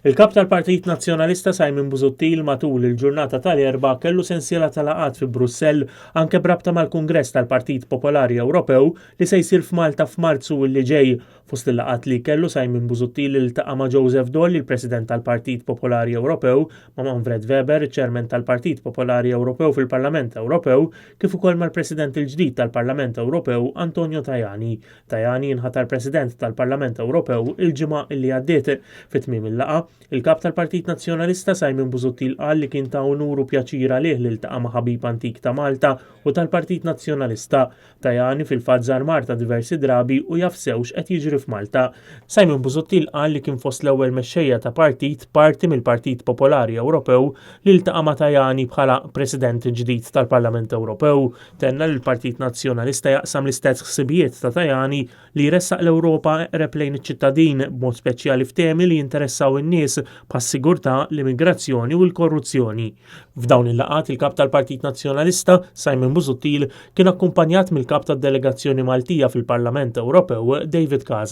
Il-Kap tal-Partit Nazzjonalista Simon Busuttil matul il-ġurnata tal-Erbgħa kellu sensiela ta' laqgħat fi Brussell anke b'rabta mal-Kungress tal-Partit Popolari Ewropew li se jsir f'Malta f'Marzu li ġej. Fost il-laqgħat li kellu Simon Busuttil iltaqa' ma' Joseph Daul, il-President tal-Partit Popolari Ewropew, ma' Manfred Weber, iċ-Chairman tal-Partit Popolari Ewropew fil-Parlament Ewropew, kif ukoll mal-President il-ġdid tal-Parlament Ewropew Antonio Tajani. Tajani inħatar President tal-Parlament Ewropew il-ġimgħa li għaddiet. Fi tmiem il-laqgħa, il-Kap tal-Partit Nazzjonalista Simon Busuttil qal li kien ta' unur u pjaċir għalih li ltaqa' ma' ħabib antik ta' Malta u tal-Partit Nazzjonalista. Tajani fil-fatt żar Marta diversi drabi u jaf sew x'qed jiġri f'Malta. Simon Busuttil qal li kien fost l-ewwel mexxejja ta' partit, parti mill-Partit Popolari Ewropew, li ltaqa' ma' Tajani bħala President ġdid tal-Parlament Ewropew. Tenna li l-Partit Nazzjonalista jaqsam l-istess ħsibijiet ta' Tajani li jressaq l-Ewropa eqreb lejn iċ-ċittadin, b'mod speċjali f'temi li jinteressaw in-nies bħas-sigurtà, l-immigrazzjoni u l-korruzzjoni. F'dawn il-laqgħat il-Kap tal-Partit Nazzjonalista, Simon Busuttil, kien akkumpanjat mill-Kap tad-Delegazzjoni Maltija fil-Parlament Ewropew, David Casa.